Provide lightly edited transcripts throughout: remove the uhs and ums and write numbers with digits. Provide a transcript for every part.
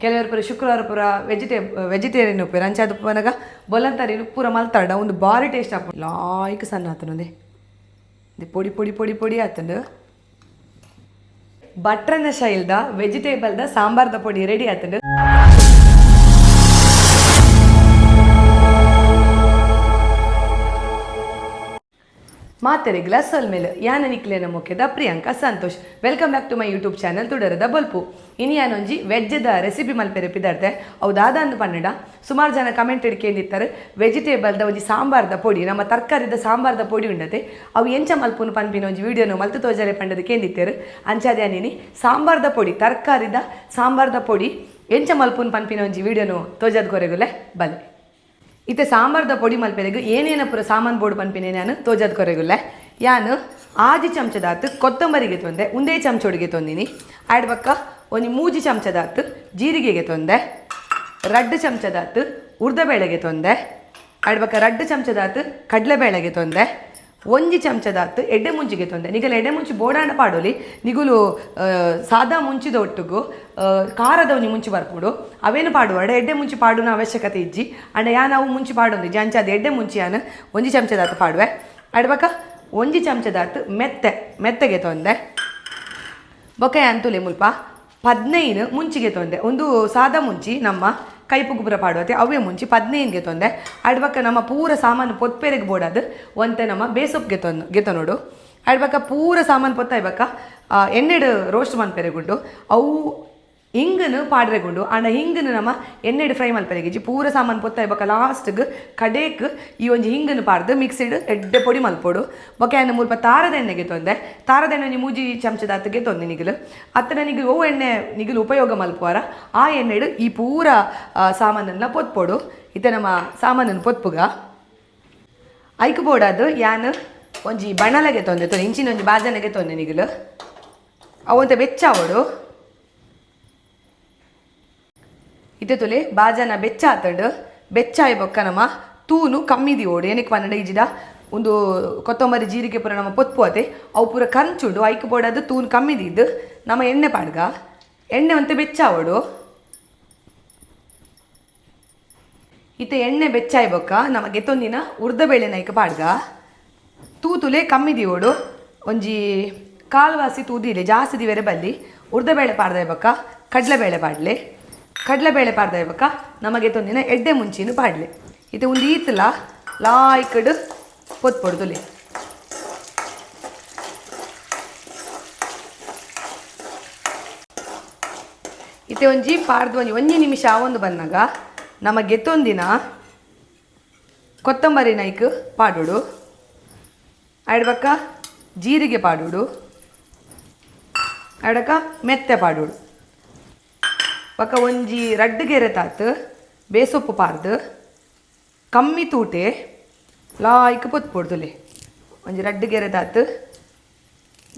ಕೆಲವರು ಪೂರ ಶುಕ್ರವಾರ ಪೂರ ವೆಜಿಟೇರಿಯನ್ ಉಪ್ಪೇರು ಅಂಚಾದ ಉಪ್ಪುನಗ ಬೊಲಂತರಿ ಪೂರ ಮಲ್ತಾಡ ಒಂದು ಬಾರಿ ಟೇಸ್ಟ್ ಆಪುಂಡು ಲಾಯ್ಕ್ ಸಣ್ಣ ಆತುಂಡು ಪೊಡಿ ಪೊಡಿ ಪೊಡಿ ಪೊಡಿ ಆತುಂಡು. ಬಟ್ರನ ಶೈಲ್ದ ವೆಜಿಟೇಬಲ್ದ ಸಾಂಬಾರ್ದ ಪೊಡಿ ರೆಡಿ ಆತುಂಡು. ಮಾತೆರೆಗ್ಲ ಸೊಲ್ಮೆಲ್ ಯಾನ ನಿಕ್ಲೆನ ಮುಖ್ಯದ Priyanka Santosh. Welcome back to my YouTube channel ತುಡರದ ಬೊಲ್ಪು. ಇನಿ ಯಾನೊಂಜಿ ವೆಜ್ದ ರೆಸಿಪಿ ಮಲ್ಪೆರೆ ಪಿದಾರ್ತೆ. ಅವು ದಾದ ಅಂದ್ ಪನ್ನಡ ಸುಮಾರು ಜನ ಕಮೆಂಟ್ ಕೇಂದಿತ್ತಾರೆ ವೆಜಿಟೇಬಲ್ದ ಒಂಜಿ ಸಾಂಬಾರ್ದ ಪೊಡಿ, ನಮ್ಮ ತರಕಾರಿದ ಸಾಂಬಾರ್ದ ಪೊಡಿ ಉಂಡತೆ, ಅವು ಎಂಚ ಮಲ್ಪುನು ಪನ್ಪಿನ ಒಂಜಿ ವಿಡಿಯೋನು ಮಲ್ತು ತೋಜರೆ ಪಂಡದು ಕೇಂದಿತ್ತೇರು. ಅಂಚಾದ ಯಾನಿನಿ ಸಾಂಬಾರ್ದ ಪೊಡಿ, ತರಕಾರಿದ ಸಾಂಬಾರ್ದ ಪೊಡಿ ಎಂಚ ಮಲ್ಪುನು ಪನ್ಪಿನ ಒಂಜಿ ವಿಡಿಯೋನು ತೋಜದ್ ಕೊರೆಗುಲೆ ಬಲೆ. ಇತ್ತೆ ಸಾಂಬಾರ್ದ ಪೊಡಿ ಮಲ್ಪೆರೆಗ್ ಏನೇನ ಪೂರ ಸಾಮಾನು ಬೋಡು ಪನ್ಪಿನ ನಾನು ತೋಜದ್ ಕೊರೆಗುಲ್ಲೆ. ಯಾನು ಆಜಿ ಚಮಚದಾತು ಕೊತ್ತಂಬರಿಗೆ ತೊಂದೆ, ಒಂದೇ ಚಮಚೊಡಿಗೆ ತೊಂದಿನಿ. ಆಡ್ ಬಕ್ಕ ಒಂಜಿ ಮೂಜಿ ಚಮಚದಾತು ಜೀರಿಗೆಗೆ ತೊಂದೆ, ರಡ್ಡು ಚಮಚದಾತು ಉರ್ದಬೇಳೆಗೆ ತೊಂದೆ, ಆಡ್ ಬಕ್ಕ ರಡ್ಡು ಚಮಚದಾತು ಕಡಲೆಬೇಳೆಗೆ ತೊಂದೆ, ಒಂಜಿ ಚಮಚದಾತು ಎಡ್ಡೆ ಮುಂಚಿಗೆ ತೊಂದೆ. ನಿಗಲ ಎಡ್ಡೆ ಮುಂಚಿ ಬೋಡಾಂಡ ಪಾಡೋಲಿ, ನಿಗುಲು ಸಾದಾ ಮುಂಚಿದ ಒಟ್ಟುಗು ಖಾರದ ಒಂಜಿ ಮುಂಚಿ ಬರ್ಪುಡು ಅವೇನು ಪಾಡುವಾಡ ಎಡ್ಡೆ ಮುಂಚಿ ಪಾಡುನ ಅವಶ್ಯಕತೆ ಇಜ್ಜಿ. ಅಂಡ ಯಾನ್ ಅವು ಮುಂಚಿ ಪಾಡೊಂದು ಇಜ್ಜಿ, ಅಂಚ ಅದು ಎಡ್ಡೆ ಮುಂಚಿ ಯಾನ್ ಒಂಜಿ ಚಮಚದಾತು ಪಾಡುವೆ. ಅಡ್ಬಕ ಒಂಜಿ ಚಮಚದಾತು ಮೆತ್ತೆಗೆ ತೊಂದೆ. ಬೊಕ್ಕ ಯಾನ್ ತುಲೆ ಮುಲ್ಪ 15 ಮುಂಚಿಗೆ ತೊಂದೆ. ಒಂದು ಸಾದಾ ಮುಂಚಿ ನಮ್ಮ ಕೈಪು ಗುಬ್ಬರ ಪಾಡುವತೆ ಅವೇ ಮುಂಚಿ 15ಗೆ ತೊಂದೆ. ಅಡ್ಬಕ್ಕ ನಮ್ಮ ಪೂರ ಸಾಮಾನು ಪೊತ್ಪೆರೆಗೆ ಬೋಡದು ಒಂತೆ ನಮ್ಮ ಬೇಸೊಪ್ಪಿಗೆ ತೊಂದು ಗೆತೊನೋಡು. ಅಡ್ಬಕ್ಕ ಪೂರ ಸಾಮಾನು ಪೊತ್ತಾಯ್ಬಕ್ಕ ಎಣ್ಣೆಡು ರೋಸ್ಟ್ ಮನ್ಪೆರೆಗುಂಡು ಅವು ಹಿಂಗನು ಪಾಡ್ರೆಗುಂಡು. ಆಂಡ ಹಿಂಗನು ನಮ್ಮ ಎಣ್ಣೆಡ್ ಫ್ರೈ ಮಲ್ಪೆರೆಗಿಜ್ಜಿ. ಪೂರ ಸಾಮಾನು ಪೊತ್ತಾಯ್ಬಕ್ಕ ಲಾಸ್ಟ್ಗೆ ಕಡೇಕ್ ಈ ಒಂಜಿ ಹಿಂಗನು ಪಾಡ್ದು ಮಿಕ್ಸಿಡ್ ಎಡ್ಡೆ ಪೊಡಿ ಮಲ್ಪೊಡು. ಬೊಕ್ಕ ಯಾನ್ ಮುಲ್ಪ ತಾರದ ಎಣ್ಣೆಗೆ ತೊಂದೆ. ತಾರದ ಎಣ್ಣೆ ಒಂಜಿ ಮೂಜಿ ಚಮಚದಾತ್ಗೆ ತೊಂದೆ ನಿಗಲು. ಅತ್ತನ ನಿಗಲು ಓ ಎಣ್ಣೆ ನಿಗಲು ಉಪಯೋಗ ಮಲ್ಪುವಾರ ಆ ಎಣ್ಣೆಡು ಈ ಪೂರ ಸಾಮಾನನ್ನ ಪೊತ್ಪೊಡು. ಇತ್ತೆ ನಮ್ಮ ಸಾಮಾನನ್ನು ಪೊತ್ಪುಗ. ಐಕ್ ಬೋಡಾದು ಯಾನ್ ಒಂಜಿ ಬಣಲೆಗೆ ತೊಂದೆ, ತೊಂದೆ ಇಂಚಿನ ಒಂಜಿ ಬಾಜನಗೆ ತೊಂದೆ ನಿಗಲು. ಅವಂತೆ ಬೆಚ್ಚ ಆವೊಡು. ಇತ್ತೆ ತುಲೆ ಬಾಜನ ಬೆಚ್ಚ ಆತಂಡು. ಬೆಚ್ಚ ಆಯಿ ಬೊಕ್ಕ ನಮ್ಮ ತೂನು ಕಮ್ಮಿ ಓಡು. ಏನಕ್ಕೆ ಪನ್ನಡ ಇಜಿಡ ಒಂದು ಕೊತ್ತಂಬರಿ ಜೀರಿಗೆ ಪೂರ ನಮ್ಮ ಪೊತ್ಪು ಅತೆ ಅವು ಪೂರ ಕಂಚುಂಡು. ಐಕ್ ಬೋಡಾದು ತೂನು ಕಮ್ಮಿ ದೀದ್ ನಮ್ಮ ಎಣ್ಣೆ ಪಾಡ್ಗ. ಎಣ್ಣೆ ಒಂತೆ ಬೆಚ್ಚ ಆವೊಡು. ಇತ್ತೆ ಎಣ್ಣೆ ಬೆಚ್ಚಾಯಿ ಬೊಕ್ಕ ನಮ್ಮ ಗೆತ್ತೊಂದಿನ ಉರ್ದ ಬೇಳೆನ ಐಕ್ ಪಾಡ್ಗ. ತೂತುಲೆ ಕಮ್ಮಿ ದೀವೊಡು, ಒಂಜಿ ಕಾಲ್ವಾಸಿ ತೂದಿಲೆ ಜಾಸ್ತಿ ದಿವೆರೆ ಬಲ್ಲಿ. ಉರ್ದ ಬೇಳೆ ಪಾಡ್ದಾಯಿ ಬೊಕ್ಕ ಕಡಲೆಬೇಳೆ ಪಾಡ್ಲೆ. ಕಡಲೆಬೇಳೆ ಪಾಡ್ದಾಯಿ ಬೊಕ್ಕ ನಮಗೆ ತೊಂದಿನ ಎಡ್ಡೆ ಮುಂಚಿನ ಪಾಡ್ಲೆ. ಇದು ಒಂದು ಈತಲ ಲಾಯ್ಕಡ್ ಪೊತ್ಪೊಡು ತುಲೆ. ಇತ್ತೆ ಒಂಜಿ ಪಾಡ್ದು ಒಂಜಿ ಒಂಜಿ ನಿಮಿಷ ಒಂದು ಬಂದಾಗ ನಮ್ಮ ಗೆತ್ತೊಂದಿನ ಕೊತ್ತಂಬರಿ ನೈಕ್ ಪಾಡೋಡು. ಆಡ್ಬಕ್ಕ ಜೀರಿಗೆ ಪಾಡೋಡು. ಆಡಕ ಮೆತ್ತೆ ಪಾಡೋಡು. ಬೊಕ್ಕ ಒಂಜಿ ರಡ್ಡ್ ಗೆರೆ ತಾತ್ ಬೇಸೊಪ್ಪು ಪಾಡ್ದು ಕಮ್ಮಿ ತೂಟೆ ಲಾಯ್ಕ್ ಪೊತ್ಪೊಡು ತುಲೆ. ಒಂಜಿ ರಡ್ಡ್ ಗೆರೆ ತಾತ್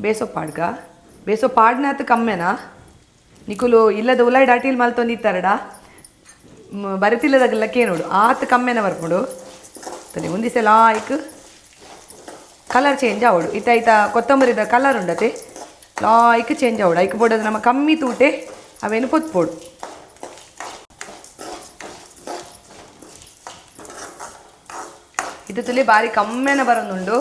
ಬೇಸೊಪ್ಪು ಪಾಡ್ಗ. ಬೇಸೊಪ್ಪು ಪಾಡ್ನಾತ್ ಕಮ್ಮೆನಾ ನಿಕುಲು ಇಲ್ಲದ ಉಲಾಯ್ಡ್ ಅಟೀಲ್ ಮಲ್ತೊಂದಿತ್ತಾರಡ ಬರತಿಲ್ಲದಾಗಲ್ಲ ಕೇನೋಡು ಆತ್ ಕಮ್ಮೆನ ಬರ್ಪುಂಡು ತುಲೆ. ಒಂದಿಸೆ ಲಾಯ್ಕ್ ಕಲರ್ ಚೇಂಜ್ ಆವೊಡು. ಇತ್ತ ಐತ ಕೊತ್ತಂಬರಿದ ಕಲರ್ ಉಂಡತೆ ಲಾಯ್ಕ್ ಚೇಂಜ್ ಆವೊಡು. ಐಕ್ ಬೋಡದು ನಮ್ಮ ಕಮ್ಮಿ ತೂಟೆ ಅವೇನು ಪೊತ್ಪೊಡು. ಇದು ತುಲಿ ಬಾರಿ ಕಮ್ಮೆನ ಬರೋದುಂಡು.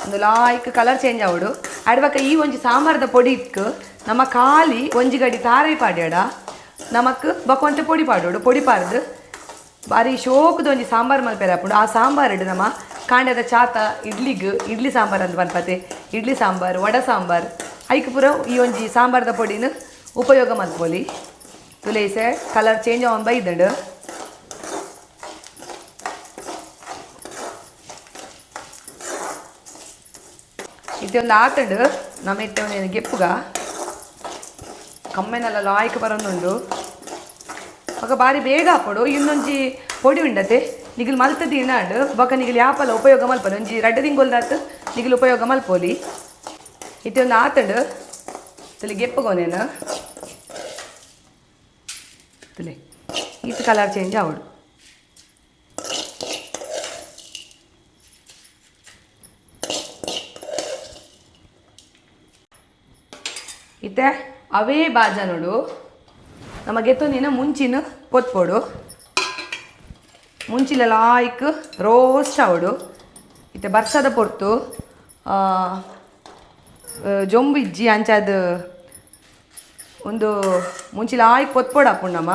ಒಂದು ಲಾಯ್ಕ್ ಕಲರ್ ಚೇಂಜ್ ಆವೊಡು. ಅಡ್ಬಕ ಈ ಒಂಜಿ ಸಾಂಬಾರ್ದ ಪೊಡಿಕ್ ನಮ್ಮ ಖಾಲಿ ಒಂಜಿ ಗಡಿ ತಾರೈ ಪಾಡ್ಯಾಡ ನಮಕ್ ಬೊಕ ಪೊಡಿ ಪಾಡೋಡು. ಪೊಡಿ ಪಾಡ್ದು ಬಾರಿ ಶೋಕದ ಒಂಜಿ ಸಾಂಬಾರು ಮಲ್ಪೆರೆ ಆಪುಂಡು. ಆ ಸಾಂಬಾರು ನಮ್ಮ ಕಾಂಡದ ಚಾತ ಇಡ್ಲಿಗ್ ಇಡ್ಲಿ ಸಾಂಬಾರು ಅಂದ್ ಪನ್ಪತೆ, ಇಡ್ಲಿ ಸಾಂಬಾರು ವಡ ಸಾಂಬಾರು ಐಕ್ ಪೂರ ಈ ಒಂಜಿ ಸಾಂಬಾರ್ದ ಪೊಡಿನ ಉಪಯೋಗ ಮಲ್ಪೊಲಿ. ತುಲೇಸೆ ಕಲರ್ ಚೇಂಜ್ ಆವೊಂದು ಬೈದ್ಂಡ್. ಇತ್ತೆ ಒಂದು ಆತಂಡ್. ನಮ್ಮ ಇತ್ತೆ ಒಂದು ಗೆಪ್ಪುಗ ಕಮ್ಮೆನೆಲ್ಲ ಲಾಯ್ಕ್ ಬರೋದುಂಡು. ಬೊಕ ಬಾರಿ ಬೇಗ ಆಪೊಡು. ಇನ್ನೊಂಜಿ ಪೊಡಿ ಉಂಡತೆ ನಿಗಲ್ ಮಲ್ತದ ಇನಾಂಡ್ ಬೊಕ ನಿಗಲ್ ಯಾಪಲ ಉಪಯೋಗ ಮಲ್ಪೊಲಿ. ಒಂಜಿ ರಡ್ಡ್ ತಿಂಗೊಲ್ದಾತ್ ನಿಗಲ್ ಉಪಯೋಗ ಮಲ್ಪೊಲಿ. ಇತ್ತೆ ಒಂದು ಆತಂಡ್. ತುಲಿ ಗೆಪ್ಪುಗೋನೇನು ತುಲೆ ಈತ್ ಕಲರ್ ಚೇಂಜ್ ಆವೊಡು. ಇತ್ತೆ ಅವೇ ಬಾಜನೋಡು ನಮ್ಮ ಗೆತ್ತೊಂದಿನ ಮುಂಚಿನ ಪೊತ್ಪೊಡು ಮುಂಚಿನ ಲಾಯ್ಕ್ ರೋಸ್ಟ್ ಆವಡು. ಇತ್ತೆ ಬರ್ಸದ ಪೊರ್ತು ಜೊಂಬು ಇಜ್ಜಿ ಅಂಚಾದ ಒಂದು ಮುಂಚಿ ಲಾಯ್ಕ್ ಪೊತ್ಪೊಡು ಆಪುಂಡು ನಮ್ಮ.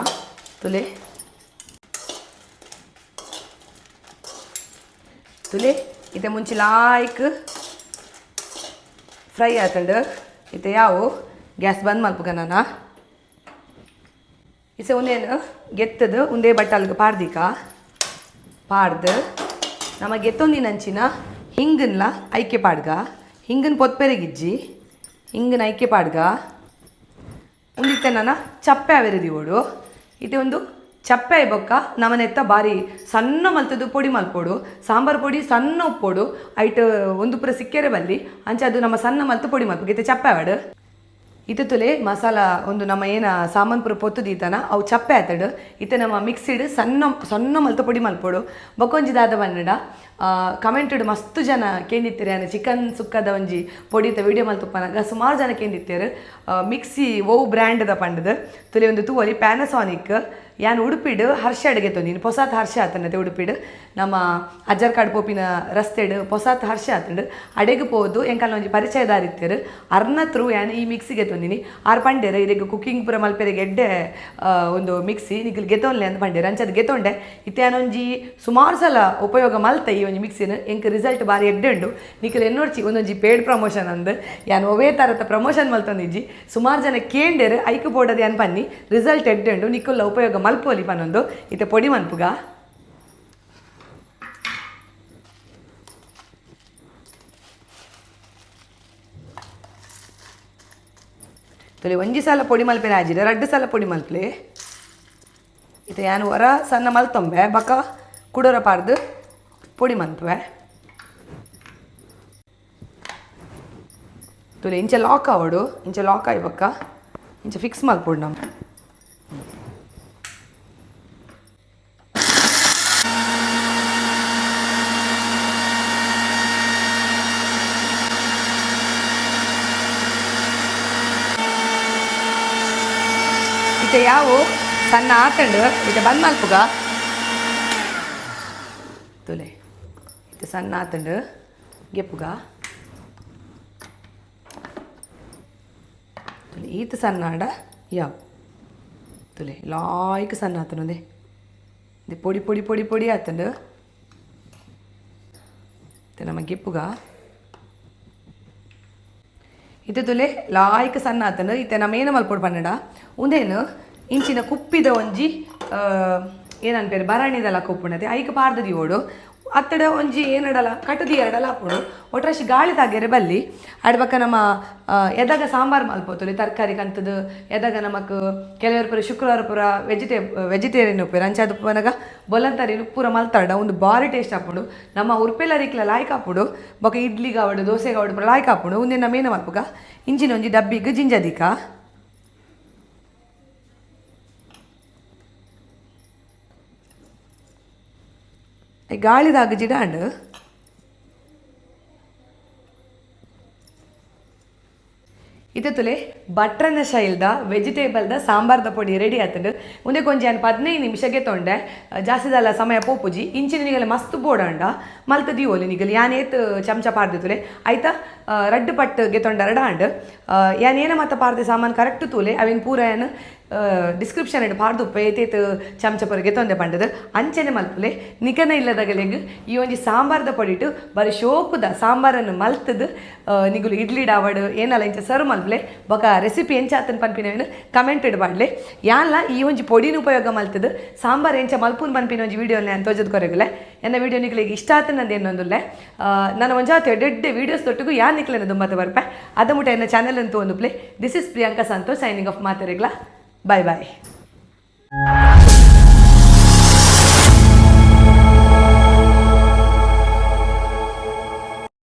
ತುಲೆ ತುಲೆ ಇತ್ತೆ ಮುಂಚಿ ಲಾಯ್ಕ್ ಫ್ರೈ ಆತಂಡು. ಇತ್ತೆ ಯಾವು ಗ್ಯಾಸ್ ಬಂದ್ ಮಲ್ಪುಗ ನಾನ. ಇಸೆ ಒಂದೇನು ಗೆತ್ತದು ಒಂದೇ ಬಟ್ಟಲ್ಗೆ ಪಾಡ್ದಿಕ ಪಾಡ್ದು ನಮ್ಮ ಗೆತ್ತೊಂದಿನಂಚಿನ ಹಿಂಗನ್ಲ ಐಕೆ ಪಾಡ್ಗ. ಹಿಂಗನ್ ಪೊತ್ಪೆರೆಗಿಜ್ಜಿ ಹಿಂಗನ ಐಕೆ ಪಾಡ್ಗ. ಉಂದಿತ್ತೆ ನನ್ನ ಚಪ್ಪೆ ಅವೆರದಿ ಓಡು. ಇತ್ತೆ ಒಂದು ಚಪ್ಪೆ ಬೊಕ್ಕ ನಮನೆತ್ತ ಬಾರಿ ಸಣ್ಣ ಮಲ್ತದ್ದು ಪೊಡಿ ಮಲ್ಪೊಡು. ಸಾಂಬಾರು ಪೊಡಿ ಸಣ್ಣ ಉಪ್ಪೊಡು ಐಟ್ ಒಂದು ಪೂರ ಸಿಕ್ಕೇರೆ ಬಲ್ಲಿ ಅಂಚ ಅದು ನಮ್ಮ ಸಣ್ಣ ಮಲ್ತು ಪೊಡಿ ಮಲ್ಪು. ಇತ್ತೆ ಚಪ್ಪೆ ಆವಡು. ಇತ್ತೆ ತುಲೆ ಮಸಾಲ ಒಂದು ನಮ್ಮ ಏನ ಸಾಮಾನು ಪೂರ ಪೊತ್ತು ದೀತನ ಅವು ಚಪ್ಪೆ ಆತಡು. ಇತ್ತೆ ನಮ್ಮ ಮಿಕ್ಸಿಡ್ ಸಣ್ಣ ಸಣ್ಣ ಮಲ್ತ ಪೊಡಿ ಮಲ್ಪೊಡು. ಬೊಕ್ಕೊಂಜಿ ದಾದ ಬನ್ನಡ ಕಮೆಂಟೆಡ್ ಮಸ್ತ್ ಜನ ಕೇಂದಿತ್ತಾರೆ. ಆನೆ ಚಿಕನ್ ಸುಕ್ಕದ ಒಂಜಿ ಪೊಡಿತ ವಿಡಿಯೋ ಮಲ್ತುಪ್ಪನಾಗ ಸುಮಾರು ಜನ ಕೇಂದಿತ್ತಾರೆ ಮಿಕ್ಸಿ ಓವು ಬ್ರ್ಯಾಂಡ್ದ ಪಂಡದು. ತುಲೆ ಒಂದು ತೂವಲಿ ಪ್ಯಾನಸಾನಿಕ್. ಯಾನ್ ಉಡುಪಿಡ್ ಹರ್ಷ ಅಡುಗೆ ತೊಂದಿನಿ ಪೊಸಾತ್ ಹರ್ಷ ಆತನತೆ ಉಡುಪಿಡ್ ನಮ್ಮ ಅಜ್ಜರ್ಕಾಡ್ ಪೋಪಿನ ರಸ್ತೆಡ್ ಪೊಸಾತ್ ಹರ್ಷ ಆತಂಡು. ಅಡೆಗೆ ಪೋದು ಎಂಕಲ್ನ ಒಂಜಿ ಪರಿಚಯದಾರ ಇತ್ತೆರ್ ಅರ್ನ ತ್ರೂ ಯಾನ್ ಈ ಮಿಕ್ಸಿಗೆ ತೊಂದಿನಿ. ಆರ್ ಪಂಡೆರ್ ಇರೆಗ್ ಕುಕ್ಕಿಂಗ್ ಪೂರ ಮಲ್ಪೆರೆಗ್ ಎಡ್ಡೆ ಒಂದು ಮಿಕ್ಸಿ ನಿಕಲ್ ಗೆತೊನ್ಲೆ ಅಂದ್ ಪಂಡೆರ್. ಅಂಚ ಅದು ಗೆತೊಂಡೆ. ಇತ್ತೆ ಯಾನೊಂಜಿ ಸುಮಾರು ಸಲ ಉಪಯೋಗ ಮಲ್ತೆ ಈ ಒಂಜಿ ಮಿಕ್ಸಿನ. ಎಂಕ್ ರಿಸಲ್ಟ್ ಬಾರಿ ಎಡ್ಡೆ ಉಂಡು. ನಿಕಲ್ ಎನ್ನೋಡ್ಚಿ ಒಂದೊಂಜಿ ಪೇಡ್ ಪ್ರಮೋಷನ್ ಅಂದ್ ಯಾನ್ ಒವೇ ತರತ ಪ್ರಮೋಷನ್ ಮಲ್ತೊಂದಿಜ್ಜಿ. ಸುಮಾರು ಜನ ಕೇಂಡೆರ್ ಐಕ್ ಬೋಡದು ಯಾನ್ ಪನ್ನಿ ರಿಸಲ್ಟ್ ಎಡ್ಡೆ ಉಂಡು ನಿಕುಲ್ಲ ಉಪಯೋಗ ಮಲ್ಪೊಲಿ ಪನೊಂದು. ಇತ್ತೆ ಪೊಡಿ ಮನ್ಪುಗ. ತೊಲಿ ಒಂಜಿ ಸಲ ಪೊಡಿ ಮಲ್ಪೆನೆ ಆಜಿರ ರಡ್ಡು ಸಲ ಪೊಡಿ ಮಲ್ಪಲೆ. ಇತ್ತೆ ಯಾನ್ ಒರ ಸಣ್ಣ ಮಲ್ತೊಂಬೆ ಬೊಕ ಕುಡೊರ ಪಾಡ್ದು ಪೊಡಿ ಮನ್ಪುವೆ. ತುಲೆ ಇಂಚ ಲಾಕ್ ಆವಡು ಇಂಚ ಲಾಕ್ ಆಯಿ ಬೊಕ್ಕ ಇಂಚ ಫಿಕ್ಸ್ ಮಲ್ಪೊಡು ನಮ. ಇತ್ತೆ ಯಾವು ಸಣ್ಣ ಆತಂಡು. ಇತ್ತೆ ಬಂದ್ ಮಲ್ಪುಗ. ತುಲೆ ಇತ್ತೆ ಸಣ್ಣ ಆತಂಡು ಗೆಪ್ಪುಗ. ತುಲೆ ಈತ ಸಣ್ಣ ಆಂಡ ಯಾವ ತುಲೆ ಲಾಯ್ಕ್ ಸಣ್ಣ ಆತನೊಂದೆ ಇದು ಪೊಡಿ ಪೊಡಿ ಪೊಡಿ ಪೊಡಿ ಆತಂಡು. ಇತ್ತೆ ನಮ್ಮ ಗೆಪ್ಪುಗ. ಇತ್ತೆ ತುಲೆ ಲಾಯ್ಕ್ ಸಣ್ಣ ಆತಂಡು. ಇತ್ತೆ ನಮ್ಮ ಏನ ಮಲ್ಪೊಡು ಪನ್ನಡ ಉಂದೇನು ಇಂಚಿನ ಕುಪ್ಪಿದ ಒಂಜಿ ಏನನ್ಪೇರು ಭರಣಿದಲ ಕುಪ್ಪುಣತೆ ಐಕ್ ಪಾರ್ದ ದೀವೊಡು. ಅತ್ತಡ ಒಂಜಿ ಏನಡಲ ಕಟ್ಟದಿ ಎರಡಲ ಆಪುಂಡು. ಒಟ್ರಾಶಿ ಗಾಳಿ ತಾಗೆರೆ ಬಲ್ಲಿ ಅಡ್ಬಕ್ಕ ನಮ್ಮ ಎದಾಗ ಸಾಂಬಾರು ಮಲ್ಪೊತುಲಿ ತರಕಾರಿ ಕಂತದು ಎದಾಗ ನಮಕ್ ಕೆಲವರು ಪೂರ ಶುಕ್ರವಾರ ಪೂರ ವೆಜಿಟೇರಿಯನ್ ಉಪ್ಪೇರು ಅಂಚಾದ್ ಉಪ್ಪುನಗ ಬೊಲಂತರಿ ಪೂರ ಮಲ್ತಾಡ ಒಂದು ಬಾರಿ ಟೇಸ್ಟ್ ಆಪುಂಡು. ನಮ್ಮ ಉರ್ಪೆಲರಿಕ್ಲ ಲಾಯ್ಕ್ ಆಪುಂಡು. ಬೊಕ ಇಡ್ಲಿಗೆ ಆವಡು ದೋಸೆಗೆ ಆವಡು ಪೂರ ಲಾಯ್ಕ್ ಆಪುಂಡು. ಉಂದೆನ್ ನಮ್ಮ ಏನ ಮಲ್ಪುಗ ಇಂಚಿನ ಒಂಜಿ ಡಬ್ಬಿಗ್ ಜಿಂಜದಿಕ ಗಾಳಿದಾಗ ಜಿಡಾಂಡ್. ಇತ್ತೆ ತುಲೆ ಬಟ್ರನ ಶೈಲ್ದ ವೆಜಿಟೇಬಲ್ದ ಸಾಂಬಾರ್ದ ಪೊಡಿ ರೆಡಿ ಆತಂಡು. ಉಂದೆ ಕೊಂಚ ಯಾನ್ 15 ನಿಮಿಷಗೆ ತೊಂಡೆ ಜಾಸ್ತಿ ಸಮಯ ಪೋಪುಜಿ. ಇಂಚಿನ ನಿಗಲೆ ಮಸ್ತ್ ಬೋಡಂಡ ಮಲ್ತ್ ದೀವೊಲಿ ನಿಗಲ್ ಯಾನ್ ಏತ್ ಚಮಚ ಪಾಡ್ದೆ ತುಲೆ ಆಯ್ತಾ ರಡ್ಡ್ ಪಟ್ಟ್ ಗೆತೊಂಡ ರಡಾಂಡ್. ಯಾನ್ ಏನ ಮತ್ತ ಪಾಡ್ದೆ ಸಾಮಾನು ಕರೆಕ್ಟ್ ತೂಲೆ ಅವೆನ್ ಪೂರ ಯಾನ್ ಡಿಸ್ಕ್ರಿಪ್ಷನ್ ಇಡ್ ಪಾಡ್ದುಪ್ಪೆ ಏತೇತ್ ಚಮಚ ಪೂರ ಗೆತೊಂದೆ ಪಂಡದು ಅಂಚನೆ ಮಲ್ಪುಲೆ. ನಿಕನ ಇಲ್ಲದಗಲೆಗ್ ಈ ಒಂಜಿ ಸಾಂಬಾರ್ದ ಪೊಡಿಟ್ ಬಾರಿ ಶೋಕುದ ಸಾಂಬಾರನ್ನು ಮಲ್ತದು ನಿಗುಲು ಇಡ್ಲಿ ಡಾವಡ್ ಏನಲ್ಲ ಇಂಚ ಸರ್ವ್ ಮಲ್ಪಲೆ. ಬೊಕ ರೆಸಿಪಿ ಎಂಚ ಆತನ್ ಪನ್ಪಿನವೇನು ಕಮೆಂಟ್ ಇಡಬಾಡ್ಲೆ. ಯಾನ್ಲ ಈ ಒಂಜಿ ಪೊಡಿನ ಉಪಯೋಗ ಮಲ್ತದು ಸಾಂಬಾರ್ ಎಂಚ ಮಲ್ಪುನ್ ಪನ್ಪಿನ ಒಂಜಿ ವಿಡಿಯೋ ನಾನು ತೋಜದ್ ಕೊರೆಗುಲೆ. ಎನ್ನ ವಿಡಿಯೋ ನಿಕ್ಲೆಗ್ ಇಷ್ಟ ಆತನಂದು ಏನೊಂದುಲ್ಲೆ. ನಾನು ಒಂಜಾತ್ ಎಡ್ಡೆಡ್ಡೆ ವೀಡಿಯೋಸ್ ತೊಟ್ಟುಗು ಯಾನ್ ನಿಕ್ಲೆನ ದುಂಬತ್ತ ಬರ್ಪೆ ಅದ ಮುಟ ಎನ್ನ ಚಾನೆಲ್ ಅಂತೂ ಒಂದು play. This is Priyanka Santosh signing off. ಮಾತೆರೆಗ್ಲ bye bye.